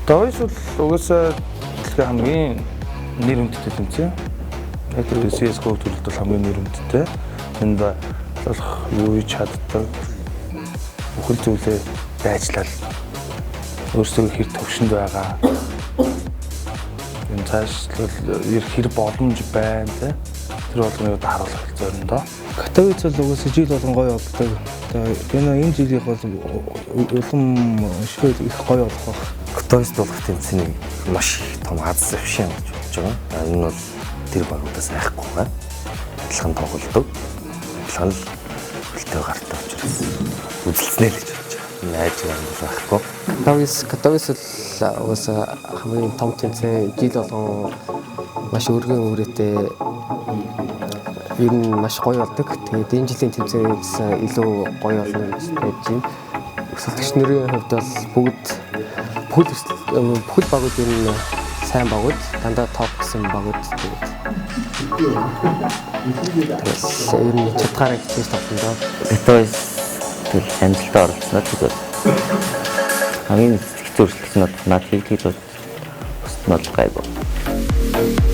Toys бол угаасаа дэлхийн хамгийн нэр хүндтэй тэмцээн. Яг тэр CS:GO төрөлд бол хамгийн нэр хүндтэй. Тэнд болох юу хийж чаддаг бүхэл зүйлээ дайчлал өөрсдөө хэр төвшөнд байгаа. Энэ цаашлал хэр боломж байна те. Тэр болгоныг одоо харуулах зориндоо. Катовиц бол угаасаа жил болгон гоё болдог. Одоо энэ жилийнх бол улам өшгөө их гоё болох байх. Катовиц болох тэмцээнийг маш их том аз завшаан гэж бодож байгаа. Энэ бол тэр багуудаас айхгүй байгаа. Адилхан тоглодог. Адилхан л хөлтөө гартай учраас үзэлцнэ л гэж бодож байгаа. Найж байгаа юм бол байхгүй. Катовиц бол угаасаа хамгийн том тэмцээн, жил болгон маш өргөн үрээтэй, ер нь маш гоё болдог. Тэгээд энэ жилийн тэмцээн гэсэн илүү гоё болно гэж найдаж байна. Өрсөлдөгч нарын хувьд бол бүгд бүхэл багууд ер нь сайн багууд, дандаа топ гэсэн багууд. Тэгээд ер нь чадхаараа хичээж тоглоно доо. Катовиц тэгэл амжилттай оролцсноо л гэж. Хамгийн хэцүү өрсөлдөгч нь Fnatic гэж бусд нь бол гайгүй.